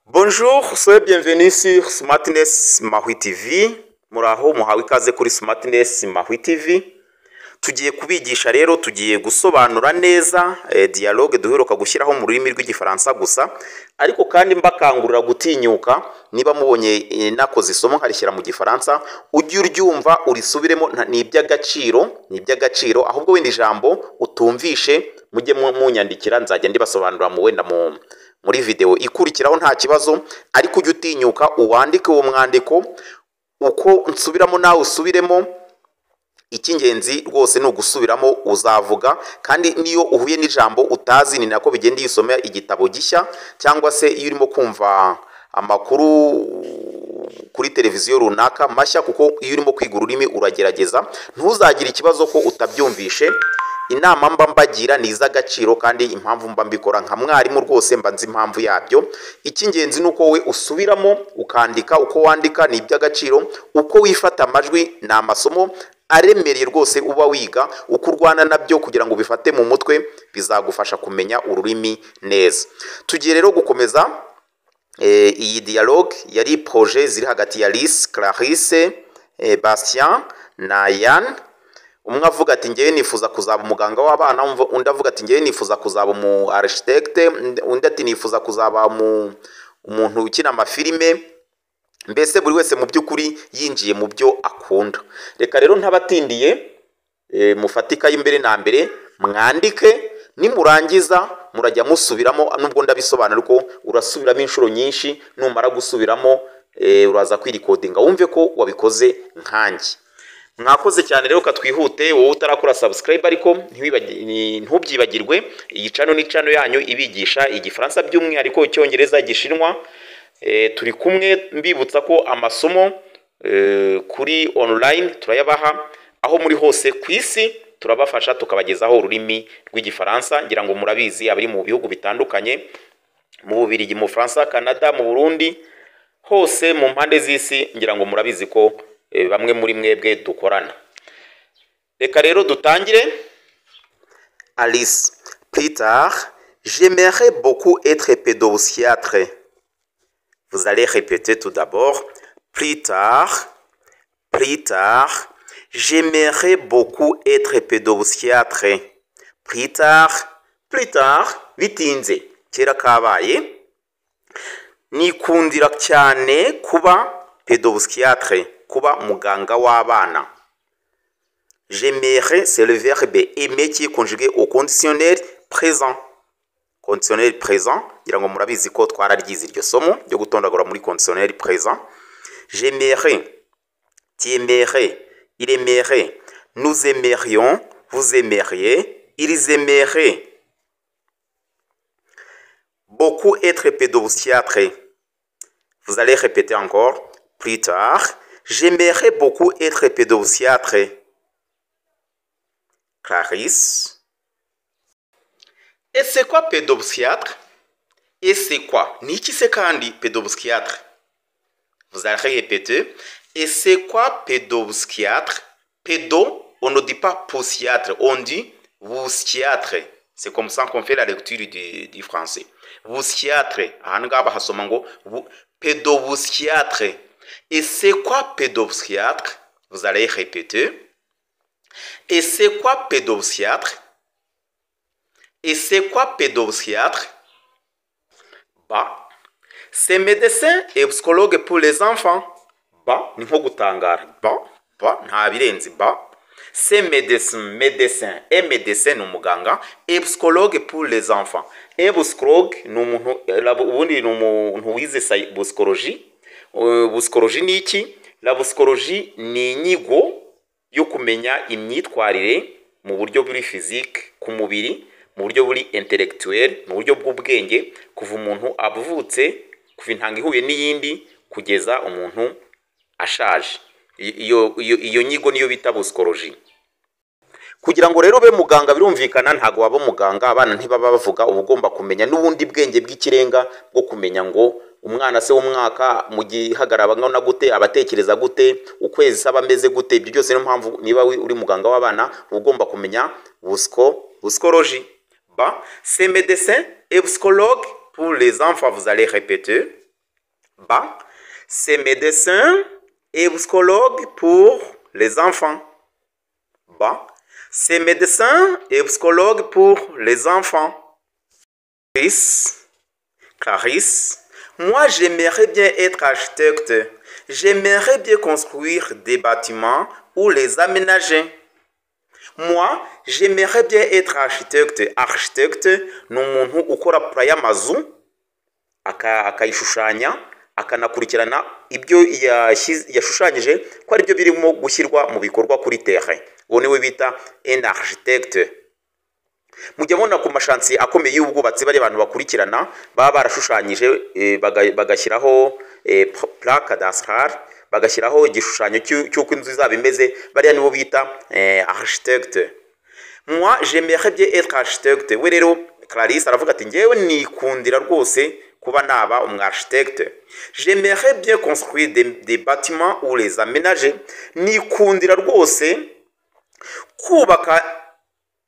Bonjour, soyez bienvenus sur Smartness Mahwi TV. Muraho, muhawe ikaze kuri Smartness Mahwi TV. Tugiye kubigisha rero, tugiye gusobanura neza dialogue duheruka gushyiraho mu rurimi rw'Igifaransa gusa, ariko kandi mbakangurira gutinyuka. Niba mubonye nakoze isomo nkarishyira mu Gifaransa, ujye uryumva urisubiremo, ni iby'agaciro, ni iby'agaciro. Ahubwo wenda ijambo utumvishe mujye munyandikira, nzajya ndibasobanurira mu wenda mu muri video ikurikiraho, nta kibazo. Ariko ujye utinyuka uwandike uwo mwandiko, uko nsubiramo nawe usubiremo. Icy'ingenzi rwose ni ugusubiramo, uzavuga. Kandi niyo uhuye n'ijambo utazi, ni nako bigenda iyo usoma igitabo gishya cyangwa se iyo urimo kumva amakuru kuri televiziyo runaka mashya, kuko iyo urimo kwiga ururimi uragerageza. Ntuzagire ikibazo ko utabyumvishe. Inama mba mbagira ni iz'agaciro, kandi impamvu mba mbikora nka mwarimu rwose mba nzi impamvu yabyo. Icy'ingenzi ni uko wowe usubiramo ukandika. Uko wandika ni iby'agaciro, uko wifata amajwi ni amasomo aremereye rwose uba wiga. Uko urwana nabyo kugira ngo ubifate mu mutwe bizagufasha kumenya ururimi neza. Tugiye rero gukomeza iyi dialogue yari projet ziri hagati ya Alice, Clarisse, Bastien na Yann. Umwe avuga ati: "Ngewe nifuza kuzaba umuganga w'abana." Undi avuga ati: "Ngewe nifuza kuzaba umu architecte." Undi ati: "Nifuza kuzaba umuntu ukina amafilime." Mbese buri wese mu by'ukuri yinjiye mu byo akunda. Reka rero ntabatindiye, mufate ikayi mbere na mbere mwandike. Nimurangiza murajya musubiramo. Nubwo ndabisobanura, ariko urasubiramo inshuro nyinshi. Numara gusubiramo, uraza kwirikodinga wumve ko wabikoze nkanjye. Mwakoze cyane rero, katwihute. Wowe utarakora subscribe ariko ntubyibagirwe, iyi channel ni channel yanyu ibigisha Igifaransa, by'umwihariko Icyongereza, Igishinwa. Turi kumwe. Mbibutsa ko amasomo kuri online turayabaha aho muri hose ku isi, turabafasha tukabagezaho ururimi rw'Igifaransa. Ngira ngo murabizi, abari mu bihugu bitandukanye, mu Bubiligi, mu Bufaransa, Canada, mu Burundi, hose mu mpande z'isi, ngira ngo murabizi ko bamwe muri mwebwe dukorana. Reka rero dutangire. Alice: Plus tard, j'aimerais beaucoup être pédopsychiatre. Vous allez répéter tout d'abord: plus tard, plus tard, j'aimerais beaucoup être pédopsychiatre. Plus tard, plus tard, bitinze, kera kabaye, nikundira cyane kuba pédopsychiatre, kuba muganga w'abana. J'aimerais, c'est le verbe aimer qui est conjugué au conditionnel présent. Conditionnel présent, ngira ngo murabizi ko twararyize iryo somo ryo gutondagura muri conditionnel présent. J'aimerais, tu aimerais, il aimerait, nous aimerions, vous aimeriez, ils aimeraient. Beaucoup être pédopsychiatre. Vous allez répéter encore: plus tard, j'aimerais beaucoup être pédopsychiatre. Clarisse: Et c'est quoi pédopsychiatre? Et c'est quoi? Ni iki se kandi pédopsychiatre? Vous allez répéter: Et c'est quoi pédopsychiatre? Pédo, on ne dit pas psychiatre, on dit psychiatre. C'est comme ça qu'on fait la lecture du français. Psychiatre. Aha ngaha bahasoma ngo pédopsychiatre. Et c'est quoi pédopsychiatre? Vous allez répéter: Et c'est quoi pédopsychiatre? Et c'est quoi pédopsychiatre? Bah, c'est médecin et psychologue pour les enfants. Bah, ni nko gutangara. Bah, bah, nta birenze. Bah, c'est médecin, médecin. Et médecin ni umuganga, et psychologue pour les enfants. Et psychologue ni umuntu, ubundi ni umuntu wize psychologie. Psychologie ni iki? La psychologie ni inyigo yo kumenya imyitwarire mu buryo buri physique, ku mubiri, mu buryo buri intellectuel, mu buryo bw'ubwenge, kuva umuntu avutse, kuva intanga ihuye n'iyindi kugeza umuntu ashaje. Iyo nyigo niyo bita psychologie. Kugira ngo rero ube muganga, birumvikana ntabwo waba muganga abana ntibaba bavuga. Uba ugomba kumenya n'ubundi bwenge bw'ikirenga bwo kumenya ngo umwana se w'umwaka mu gihagararo angana gute, abatekereza gute, ukwezi se aba ameze gute. Ibyo byose, niyo mpamvu niba uri muganga w'abana uba ugomba kumenya psychologie. Bah, c'est médecin et psychologue pour les enfants. Vous allez répéter. Ba, c'est médecin et psychologue pour les enfants. Ba, c'est médecin et psychologue pour les enfants. Clarisse, Clarisse, moi j'aimerais bien être architecte. J'aimerais bien construire des bâtiments ou les aménager. Moi, j'aimerais bien être architecte. Architecte ni umuntu ukora plan y'amazu, akayishushanya, akanakurikirana ibyo yashushanyije ko ari byo birimo gushyirwa mu bikorwa kuri terrain. Uwo niwe bita un architecte. Mujya mubona ku ma chantier akomeye y'ubwubatsi, bari abantu bakurikirana baba barashushanyije, bagashyiraho plan cadastral, bagashyiraho igishushanyo cy'uko inzu izaba imeze. Bariya nibo bita architecte. Moi j'aimerais bien être architecte. We rero Clarisse aravuga ati: "Ngewe nikundira rwose kuba naba umu architecte." J'aimerais bien construire des bâtiments ou les aménager. Nikundira rwose kubaka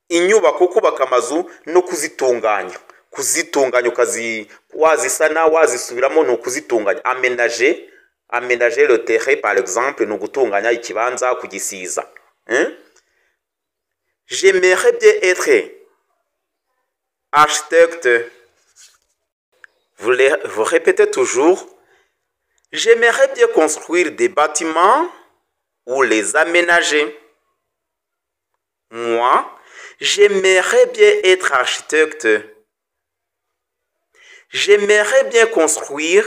inyubako, kubaka amazu no kuzitunganya, kuzitunganya ukazi wazisana, wazisubiramo, ni ukuzitunganya. Aménager, aménager le terrain par exemple, ni ugutunganya ikibanza, kugisiza, hein? J'aimerais bien être architecte. Vous répétez toujours: j'aimerais bien construire des bâtiments ou les aménager. Moi, j'aimerais bien être architecte. J'aimerais bien construire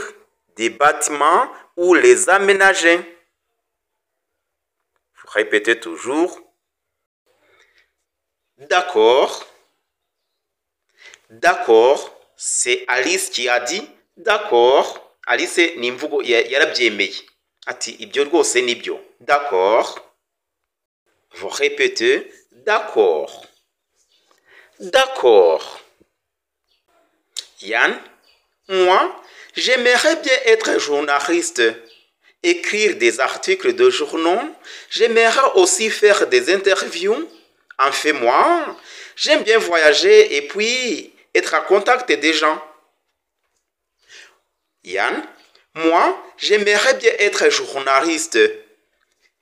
des bâtiments ou les aménager. Vous répétez toujours. D'accord. D'accord. C'est Alice qui a dit d'accord. Alice ni imvugo yarabyemeye. Ati: "Ibyo rwose nibyo." D'accord. Vous répétez: d'accord. D'accord. Yann, moi, j'aimerais bien être journaliste, écrire des articles de journaux. J'aimerais aussi faire des interviews. En fait, moi, j'aime bien voyager et puis être en contact des gens. Yann, moi, j'aimerais bien être journaliste.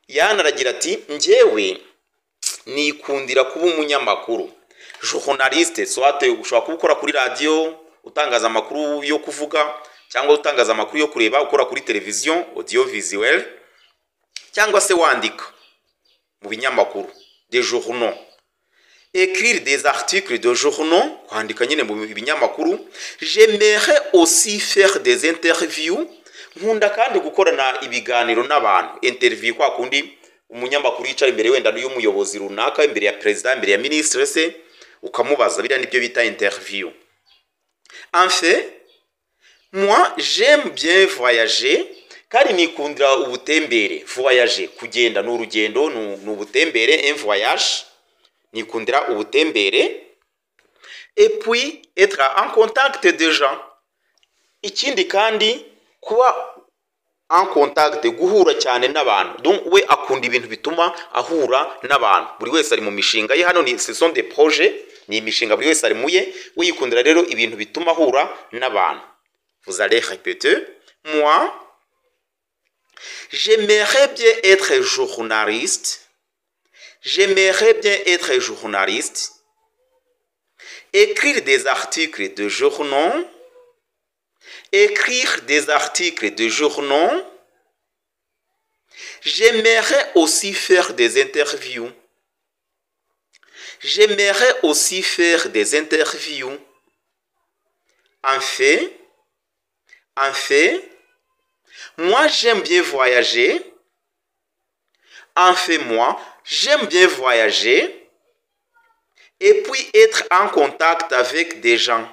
Yann aragira ati: "Njyewe nikundira kuba umunyamakuru." Journaliste, soit ushobora kuba ukora kuri radiyo, utangaza amakuru yo kuvuga, cyangwa utangaza amakuru yo kureba, ukora kuri televiziyo, audiovisuel, cyangwa se wandika mu binyamakuru, des journaux. Écrire des articles de journaux, kwandika nyine mu binyamakuru. J'aimerais aussi faire des interviews. Nkunda kandi gukorana ibiganiro n'abantu. Interview, kwa kundi umunyamakuru yicara imbere wenda y'umuyobozi runaka, imbere ya perezida, imbere ya minisitiri se, ukamubaza. Biriya nibyo bita interview. En fait, moi j'aime bien voyager. Kandi nikundira ubutembere. Voyager, kugenda, ni urugendo, ni ubutembere, un voyage. Nikundira ubutembere. Et puis être en contact des gens. Ikindi kandi kuba en contact, guhura cyane n'abantu. Donc we akunda ibintu bituma ahura n'abantu. Buri wese ari mu mishinga ye hano, ni ce sont des projets, ni imishinga, buri wese ari muye. We yikundira rero ibintu bituma ahura n'abantu. Vous allez répéter: moi, j'aimerais bien être journaliste. J'aimerais bien être journaliste, écrire des articles de journaux, écrire des articles de journaux. J'aimerais aussi faire des interviews. J'aimerais aussi faire des interviews. En fait, moi j'aime bien voyager. En fait, moi, j'aime bien voyager et puis être en contact avec des gens.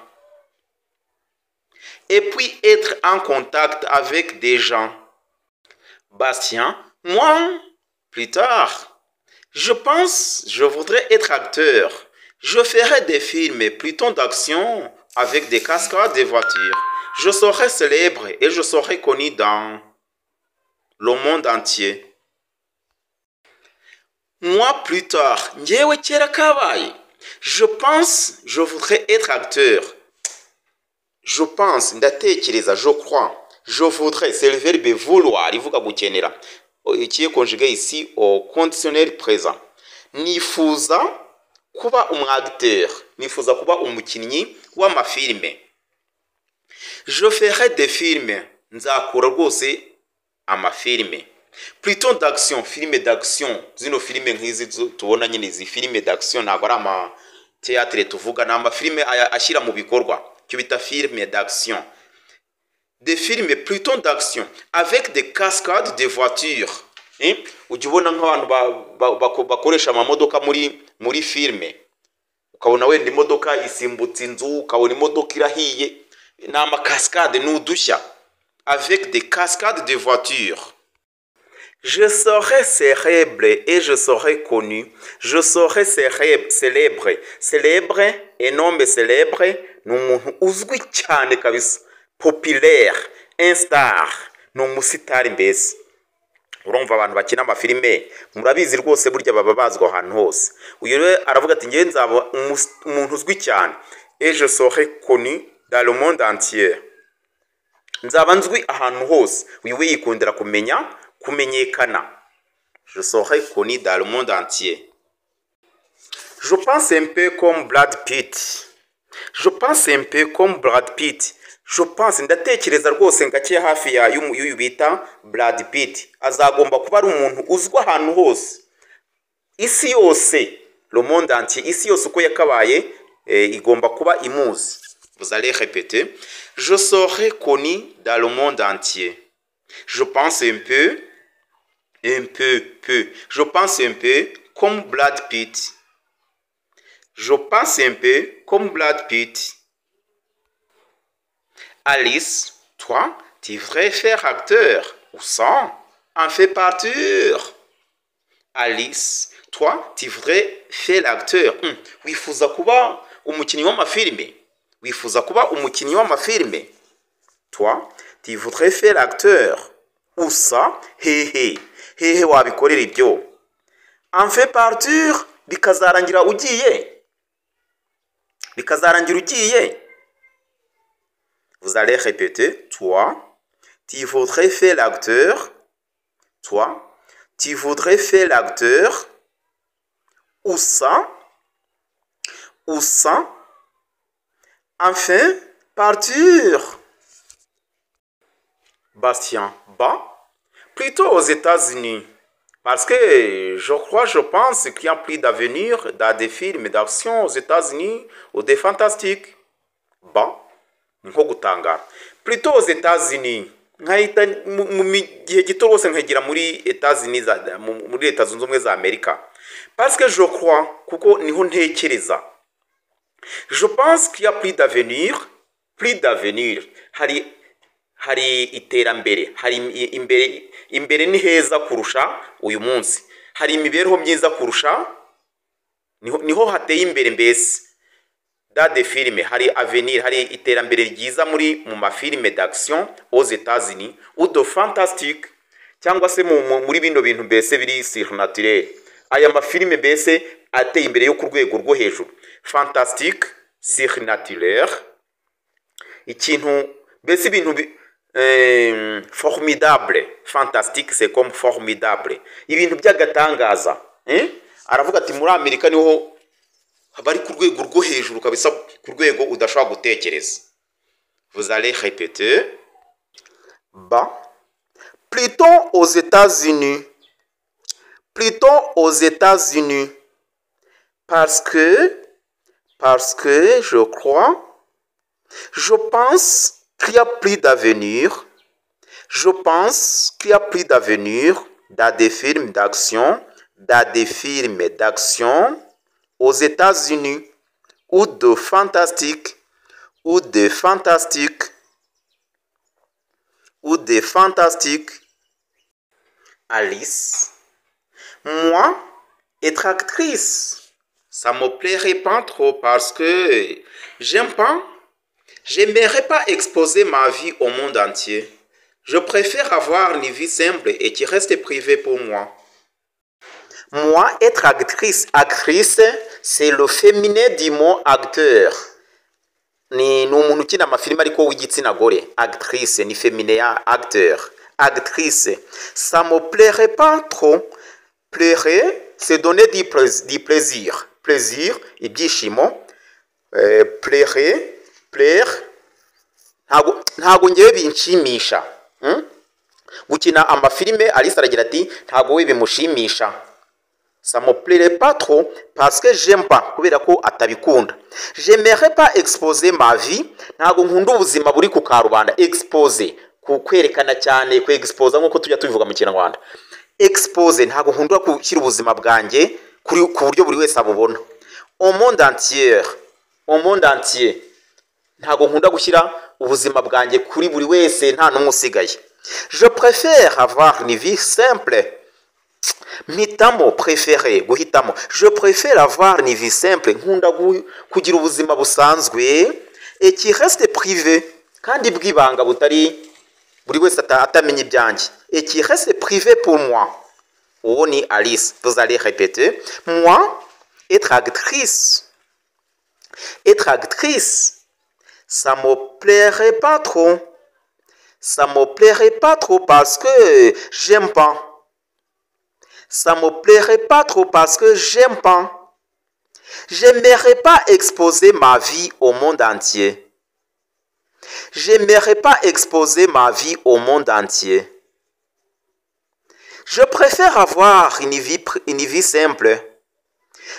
Et puis être en contact avec des gens. Bastien, moi, plus tard, je pense, je voudrais être acteur. Je ferai des films plutôt d'action avec des cascades de voitures. Je serai célèbre et je serai connu dans le monde entier. Moi, plus tard, njyewe kera kabaye, je pense, je voudrais être acteur. Je pense, ndatekereza, je crois. Je voudrais, c'est le verbe vouloir, ivuga gukenera, qui est conjugué ici au conditionnel présent. Nifuza kuba umwacteur, nifuza kuba umukinnyi w'amafilime. Je ferai des films, nzakora rwose amafilime. Plutôt d'action, filime d'action, zino filime nk'izi tubona nyine, izi filime d'action ntabwo ari ama théâtre tuvuga, ni amafilime ashyira mu bikorwa, icyo bita filime d'action. Des films plutôt d'action avec des cascades de voitures. Eh? Ujya ubona nk'abantu bakoresha amamodoka muri filime, ukabona wenda imodoka isimbutse inzu, ukabona imodoka irahiye, ni amacascade, ni udushya. Avec des cascades de voitures. Je serai célèbre et je serai connu. Je serai célèbre, célèbre, célèbre, un homme célèbre ni umuntu uzwi cyane kabisa, populaire, un star, ni umusitari mbese. Urumva abantu bakina amafilime murabizi rwose, burya baba bazwi ahantu hose. Uyu rero aravuga ati: "Ngewe nzaba umuntu uzwi cyane." Et je serai connu dans le monde entier, nzaba nzwi ahantu hose. Uyu we yikundira kumenya, kumenyekana. Je serai connu dans le monde entier. Je pense un peu comme Brad Pitt. Je pense un peu comme Brad Pitt. Je pense, ndatekereza rwose ngake hafi ya y'uyu bita Brad Pitt, azagomba kuba ari umuntu uzwi ahantu hose, isi yose, le monde entier, isi yose uko yakabaye igomba kuba imuzi. Vous allez répéter: je serai connu dans le monde entier. Je pense un peu, un peu, peu, je pense un peu comme Brad Pitt. Je pense un peu comme Brad Pitt. Alice, toi, tu voudrais faire acteur. Où ça? Enfin partir. Alice, toi, tu voudrais faire acteur. Wifuza kuba umukinnyi w'amafilime? Wifuza kuba umukinnyi w'amafilime? Toi, tu voudrais faire acteur. Où ça? Hehe. Hehe wabikorera ibyo? Enfin partir, bikazarangira ugiye. Bikazarangira ugiye. Vous allez répéter: toi, tu voudrais faire l'acteur. Toi, tu voudrais faire l'acteur. Où ça? Où ça? Enfin, partir. Bastien, bah, plutôt aux États-Unis. Parce que je crois, je pense qu'il y a plus d'avenir dans des films d'action aux États-Unis ou des fantastiques. Bah, ni nko gutangara. Plutôt aux États-Unis, nkahita mu gihe gito rwose nkagira muri États-Unis, muri Leta Zunze Ubumwe za Amerika. Parce que je crois, kuko niho ntekereza. Je pense qu'il y a plus d'avenir, plus d'avenir. Hari iterambere, hari imbere, imbere ni heza kurusha uyu munsi. Hari imibereho myiza kurusha, niho hateye imbere mbese. Dans des films, hari avenir, hari iterambere ryiza muri mu mafilime d'action aux États-Unis ou de fantastique, cyangwa se muri bino bintu mbese biri surnaturel, aya mafilime mbese ateye imbere yo ku rwego rwo hejuru. Fantastique, surnaturel, ikintu mbese ibintu formidable. Fantastique, c'est comme formidable, ibintu by'agatangaza, eh? Aravuga ati muri Amerika niho bari ku rwego rwo hejuru kabisa, ku rwego udashobora gutekereza. Vous allez répéter: bah, plutôt aux États-Unis, plutôt aux États-Unis, parce que je crois, je pense qu'il y a plus d'avenir, je pense qu'il y a plus d'avenir dans des films d'action, dans des films d'action aux États-Unis ou de fantastique, ou de fantastique, ou de fantastique. Alice, moi, être actrice, ça me plairait pas trop parce que j'aime pas, j'aimerais pas exposer ma vie au monde entier. Je préfère avoir une vie simple et qui reste privée pour moi. Moi, être actrice, actrice, c'est le féminin du mot acteur. Ni umuntu ukina amafilime ariko w'igitsina gore. Actrice ni féminin ya acteur. Actrice, ça me plairait pas trop. Plairait, c'est donner du plaisir. Plaisir, ibyishimo. Plairait, plaire, ntago ngewe binshimisha. Gukina amafilime, Alice aragira ati ntago we bimushimisha. Ça me plairait pas trop parce que j'aime pas, kubera ko atabikunda. J'aimerais pas exposer ma vie, ntago nkunda ubuzima buri ku karubanda. Exposer, ku kwerekana cyane, ku exposer nkuko tujya tubivuga mu Kinyarwanda. Exposer, ntago nkunda gushyira ubuzima bwanjye kuri ku buryo buri wese abubona. Au monde entier, au monde entier, ntago nkunda gushyira ubuzima bwanjye kuri buri wese, nta n'umwe usigaye. Je préfère avoir une vie simple. Mpitamo, préférer, guhitamo. Je préfère avoir une vie simple, nkunda kugira ubuzima busanzwe, et qui reste privé, kandi bw'ibanga, butari buri wese atamenya ibyanjye, et qui reste privé pour moi. Uwo ni Alice. Vous allez répéter: moi, être actrice, être actrice, ça me plairait pas trop. Ça me plairait pas trop parce que j'aime pas. Ça me plairait pas trop parce que j'aime pas. J'aimerais pas exposer ma vie au monde entier. J'aimerais pas exposer ma vie au monde entier. Je préfère avoir une vie simple.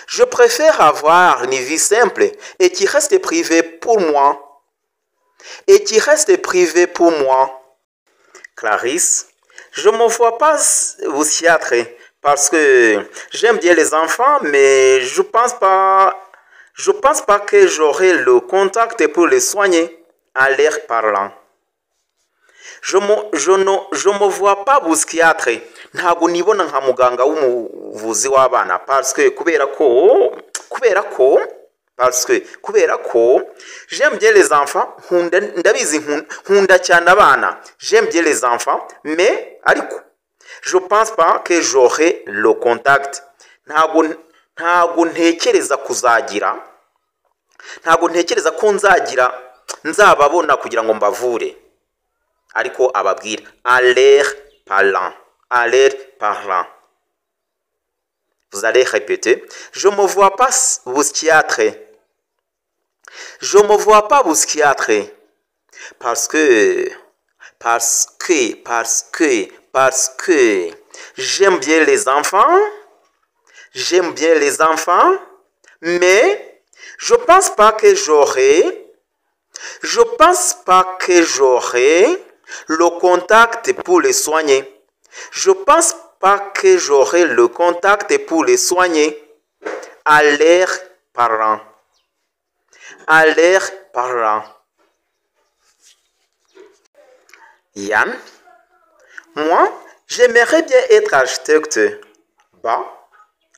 Je préfère avoir une vie simple et qui reste privée pour moi. Et qui reste privée pour moi. Clarisse, je ne me vois pas au théâtre parce que j'aime bien les enfants, mais je pense pas que j'aurai le contact pour les soigner en leur parlant. Je me, je ne, je me vois pas psychiatre, ntabwo nibona nka muganga w'umuvuzi w'abana, parce que, kubera ko, parce que, kubera ko, j'aime bien les enfants, nkunda, ndabizi, nkunda cyane abana. J'aime bien les enfants, mais, ariko, je pense pas que j'aurai le contact, ntabwo ntekereza kuzagira, ntabwo ntekereza ko nzagira, nzababona kugira ngo mbavure. Ariko ababwira en leur parlant, en leur parlant. Vous allez répéter: je me vois pas psychiatre, je me vois pas psychiatre parce que, parce que, parce que, parce que j'aime bien les enfants, j'aime bien les enfants, mais je pense pas que j'aurai le contact pour les soigner. Je pense pas que j'aurai le contact pour les soigner en leur parlant. En leur parlant. Yann, moi, j'aimerais bien être architecte. Bah,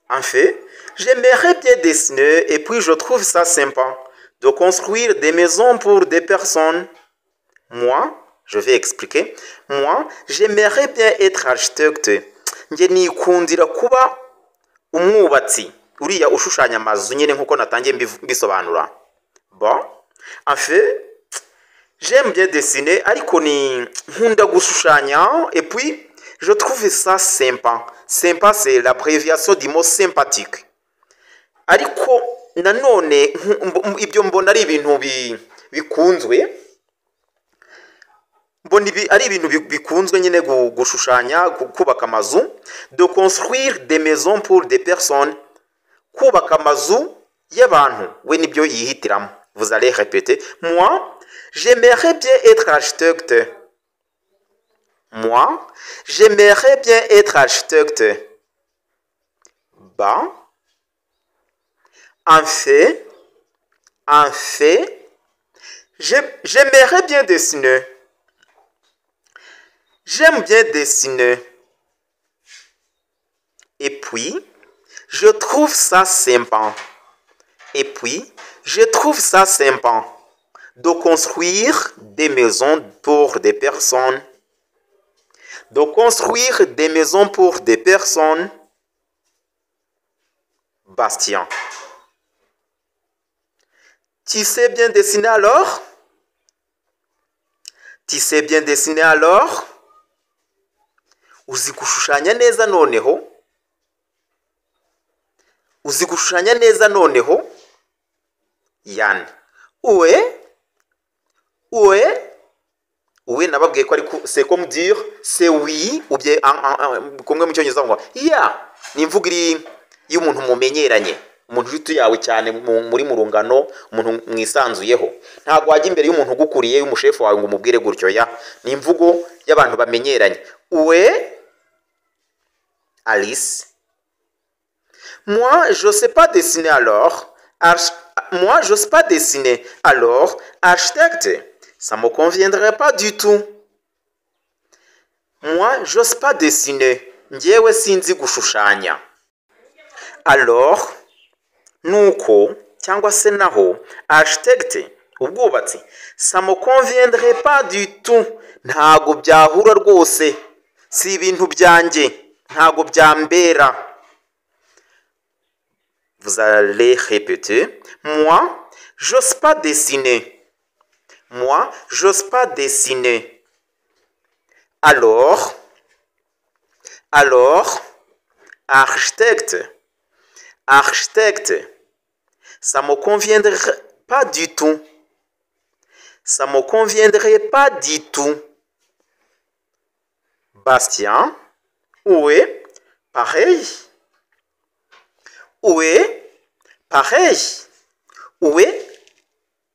en fait, j'aimerais bien dessiner et puis je trouve ça sympa de construire des maisons pour des personnes. Moi, je vais expliquer. Moi, j'aimerais bien être architecte. Njye nikundira kuba umwubatsi, uriya ushushanya amazu nyine nkuko natangiye mbisobanura. Bon, en fait, j'aime bien dessiner, ariko ni nkunda gushushanya, et puis je trouve ça sympa. Sympa, c'est l'abréviation du mot sympathique. Ariko nanone ibyo mbona ari ibintu bikunzwe, mbona ibi ari ibintu bikunzwe nyine, gushushanya, kubaka amazu. De construire des maisons pour des personnes, kubaka amazu y'abantu, we nibyo yihitiramo. Vous allez répéter: moi, j'aimerais bien être architecte. Moi, j'aimerais bien être architecte. Bah, en fait, j'aimerais bien dessiner. J'aime bien dessiner. Et puis, je trouve ça sympa. Et puis, je trouve ça sympa de construire des maisons pour des personnes. De construire des maisons pour des personnes. Bastien. Tu sais bien dessiner alors? Tu sais bien dessiner alors? Uzi gushushanya neza noneho? Uzi gushushanya neza noneho? Yann: Ouais. Ouais. Ouais nababwiye ko ariko c'est comme dire c'est oui ou bien kumwe mu Cyongereza ngo yeah, ni imvugo iri y'umuntu mumenyeranye, umuntu uri yawe cyane muri mu rungano, umuntu mwisanzuyeho. Ntabwo wajya imbere y'umuntu ugukuriye, y'umushefu wawe, ngo umubwire gutyo. Ya ni imvugo y'abantu bamenyeranye. Ouais. Alice: Moi, je sais pas dessiner alors. Moi, je sais pas dessiner. Alors, architecte, ça me conviendrait pas du tout. Moi, je sais pas dessiner. Njyewe sinzi gushushanya. Alors, nuko cyangwa se naho, architecte, ubwubatsi, ça me conviendrait pas du tout. Ntago byahura rwose. Si ibintu byanjye. Ntago byambera. Vous allez répéter. Moi, je sais pas dessiner. Moi, je sais pas dessiner. Alors, architecte, architecte, ça me conviendrait pas du tout. Ça me conviendrait pas du tout. Bastien: Oui, pareil. Oui, pareil. Oui,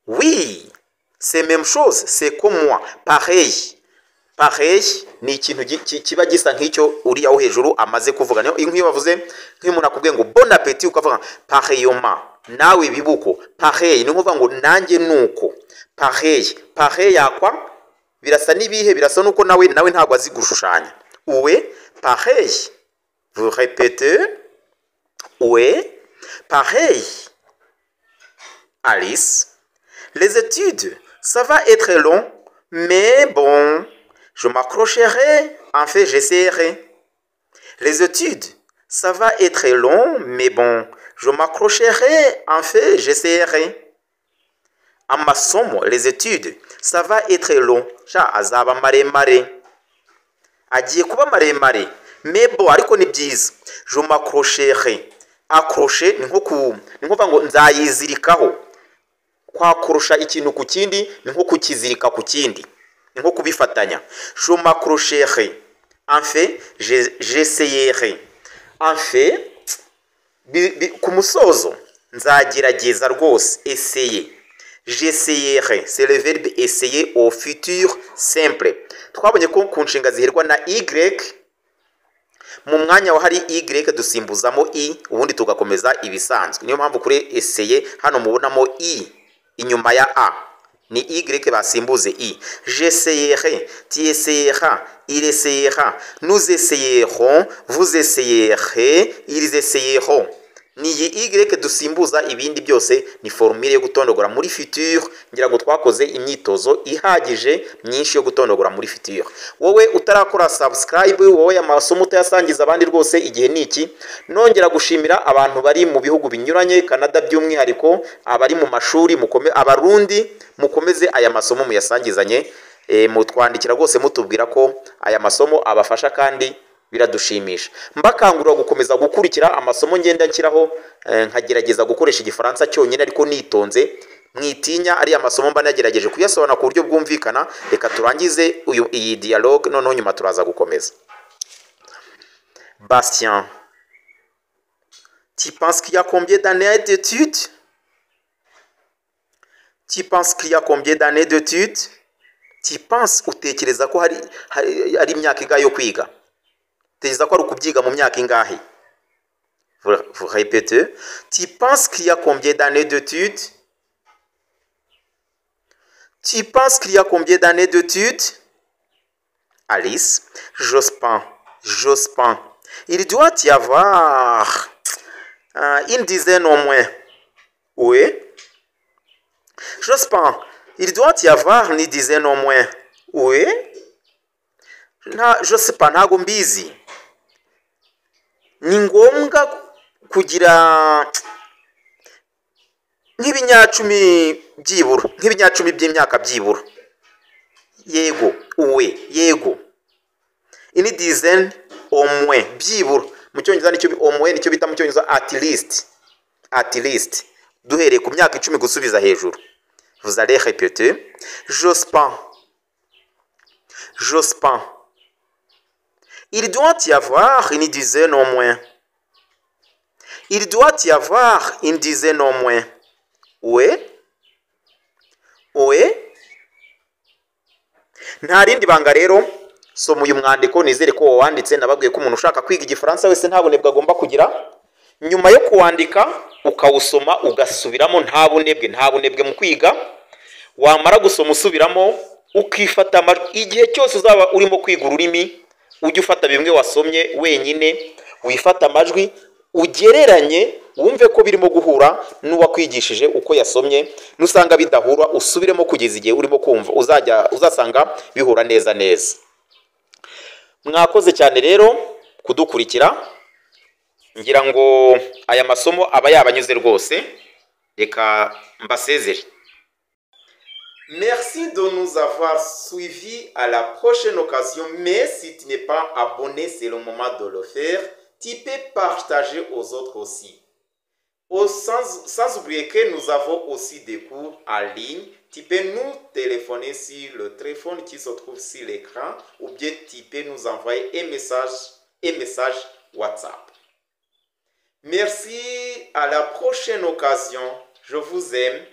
oui. C'est même chose, c'est comme moi. Pareil. Pareil ni ikintu kiba gisa nk'icyo uriya wo hejuru amaze kuvuga. Niyo nk'iyo bavuze, nk'iyo umuntu akubwiye ngo bon appétit, ukavuga pareillement, nawe bibuko pareil, ni ukuvuga ngo nanjye nuko. Pareil, pareil yakwa birasa n'ibihe, birasa nuko nawe ntabwo azi gushushanya. Ouais, pareil. Vous répétez: Ouais, pareil. Alice: Les études, ça va être long, mais bon, je m'accrocherai, enfin j'essaierai. Les études, ça va être long, mais bon, je m'accrocherai, enfin j'essaierai. Amasomo, les études, ça va être long. Sha azaba maremare. Agiye kuba maremare. Mais bon, ariko ni byiza. Je m'accrocherai. Accrocher ni nko kuvuga ngo nzayizirikaho. Kwakurusha ikintu ku kindi ni nko kukizirika ku kindi, ni nko kubifatanya. Je m'accrocherai, enfin j'essayerai, enfin ku musozo nzagerageza rwose. Essayer, j'essayerai, c'est le verbe essayer au futur simple. Twabonye ko ku nshinga ziherwa na y, mu mwanya wa hari y dusimbuzamo i, ubundi tugakomeza ibisanzwe. Niyo mpamvu kuri essayer hano mubonamo i inyuma ya a, ni y basimbuze i. J'essayerai, tu essayeras, il essayera, nous essayerons, vous essayerez, ils essayeront. Ni iyi y dusimbuza, ibindi byose ni formule yo gutondogora muri futur. Ngira ngo twakoze imyitozo ihagije myinshi yo gutondogora muri futur. Wowe utarakora subscribe, wowe amasomo utayasangiza abandi, rwose igihe ni iki. Nongera gushimira abantu bari mu bihugu binyuranye, Canada by'umwihariko, abari mu mashuri mukome, Abarundi mukomeze aya masomo muyasangizanye. Mutwandikira rwose mutubwira ko aya masomo abafasha kandi biradushimisha. Mbakangurira gukomeza gukurikira amasomo ngenda nshyiraho, nkagerageza gukoresha Igifaransa cyonyine ariko nitonze. Mwitinya, ariya masomo mba nagerageje kuyasobanura ku buryo bwumvikana. Reka turangize uyu iyi dialogue, noneho nyuma turaza gukomeza. Bastien: Tu penses qu'il y a combien d'années d'études? Tu penses qu'il y a combien d'années d'études? Tu penses, utekereza ko hari imyaka ingahe yo kwiga? Utekereza ko ari ukubyiga mu myaka ingahe? Vous répétez. Tu penses qu'il y a combien d'années d'études? Tu penses qu'il y a combien d'années d'études? Alice: J'ose pas, j'ose pas. Il doit y avoir une dizaine au moins. Oui. J'ose pas. Il doit y avoir une dizaine au moins. Oui. Nta, je sais pas, ntago mbizi. Ni ngombwa kugira Nk'ibinyacumi byibura, nk'ibinyacumi by'imyaka byibura. Yego, oui, yego. Une dizaine au moins, byibura. Mu Cyongereza nicyo au moins nicyo bita mu Cyongereza at least. At least duhereye ku myaka 10 gusubiza hejuru. Vous allez répéter: Jospin, Jospin. Il doit y avoir une dizaine au moins. Il doit y avoir une dizaine au moins. Oui, oui. Nta rindi banga rero, soma uyu mwandiko. Nizere ko wawanditse. Nababwiye ko umuntu ushaka kwiga Igifaransa wese nta bunebwe agomba kugira. Nyuma yo kuwandika, ukawusoma, ugasubiramo, nta bunebwe, nta bunebwe mu kwiga. Wamara gusoma, usubiramo, ukifata amajwi. Igihe cyose uzaba urimo kwiga ururimi, ujye ufata bimwe wasomye wenyine, wifate amajwi, ugereranye, wumve ko birimo guhura n'uwakwigishije uko yasomye. Nusanga bidahura, usubiremo kugeza igihe urimo kumva uzajya uzasanga bihura neza neza. Mwakoze cyane rero kudukurikira. Ngira ngo aya masomo aba yabanyuze rwose. Reka mbasezere. Merci de nous avoir suivis. À la prochaine occasion. Mais si tu n'es pas abonné, c'est le moment de le faire. Tu peux partager aux autres aussi. Sans oublier que nous avons aussi des cours en ligne. Tu peux nous téléphoner sur le téléphone qui se trouve sur l'écran ou bien tu peux nous envoyer un message WhatsApp. Merci, à la prochaine occasion. Je vous aime.